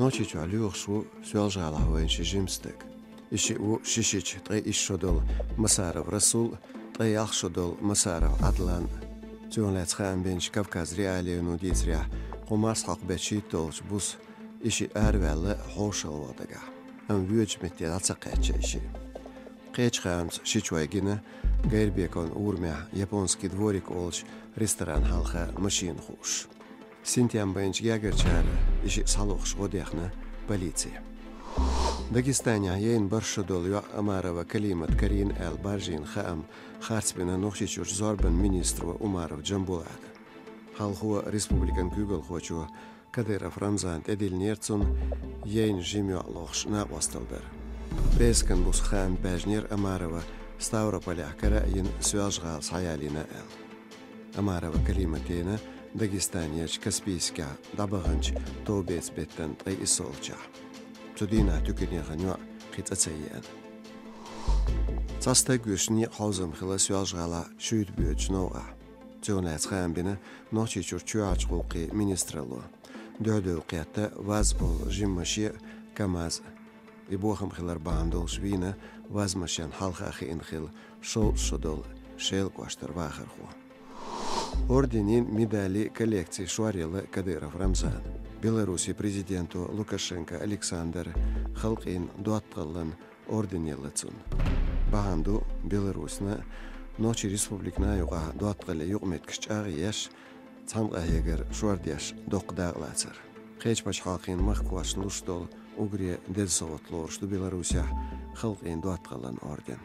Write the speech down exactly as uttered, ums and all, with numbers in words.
Нохчийчохь лоьхуш ву Соьлжа-ГӀалахь вайна ши жима стаг. И шиъ ву шишачу ткъе исс шо долу Масаров Расул, ткъе ялх шо долу Масаров Ӏадлан. Цунах лаьцна хаам бинчу Кавказ.Реалиино дийцарехь, кху марсхьокху беттан шийтталгӀачу буса и шиъ араваьлла хьошалгӀа ваха дагахь. Амма воьдучу метте дӀа ца кхаьчна и шиъ. Кхечу хаамца шичой гина Гайрбековн урамехь «Японский дворик» олучу ресторан хьалха машина хууш. Синтем байначу гергарчара и шиъ схьалохуш гӀо дехна полици. Дагестанехь яйна бархӀ шо долу йоӀ Омарова Калимат карийна аьлла баржийна хаам харцбина Нохчийчуьрчу зорбанан министро Умаров Джамбулата. Хьалхо республикан куьйгалхочо Кадыров Рамзана тӀедиллинера цунна яйна жима йоӀ лохуш накъосталла дар. Пасхьалкхан буса хаам баьржинера Омарова Ставрополехь кара а йина, Соьлжа-ГӀала схьаялийна аьлла. Омарова Калиматина Дагестанерчу Каспийскехь дӀабаханчу товбеца беттан ткъе иссалгӀачохь. Цу дийнахь туькане хан йоӀ кхин цӀа ца еана. Цхьа стаг вуьсуш некъан хьовзам хилла Соьлжа-ГӀалахь шуьйта боьдучу новкъахь. Цунах лаьцна хаам бина Нохчийчуьрчу чоьхьарчу гӀуллакхийн министралло. Дуьхьа-дуьхьа кхетта ВАЗ олу жима машен а, КамАЗ а. И бохам хилар бахьана долуш вийна ВАЗ-машен хьалха хиъна хилла шовзткъа шо долу Шелан кӀоштара вахархо. Орденийн, медалийн коллекци шоръелла Кадыров Рамзана. Беларусин президенто Лукашенко Александра халкъийн доттагӀаллин орден елла цунна. Бахьана ду Беларусина, Нохчийн Республикина юкъахь доттагӀаллин юкъаметтигаш чӀагӀъеш, цхьаьна къахьегар шордеш доккха дакъалацар. Кхечу пачхьалкхийн махкахошна луш долу уггаре деза совгӀат лоруш ду Беларусехь халкъийн доттагӀаллин орден.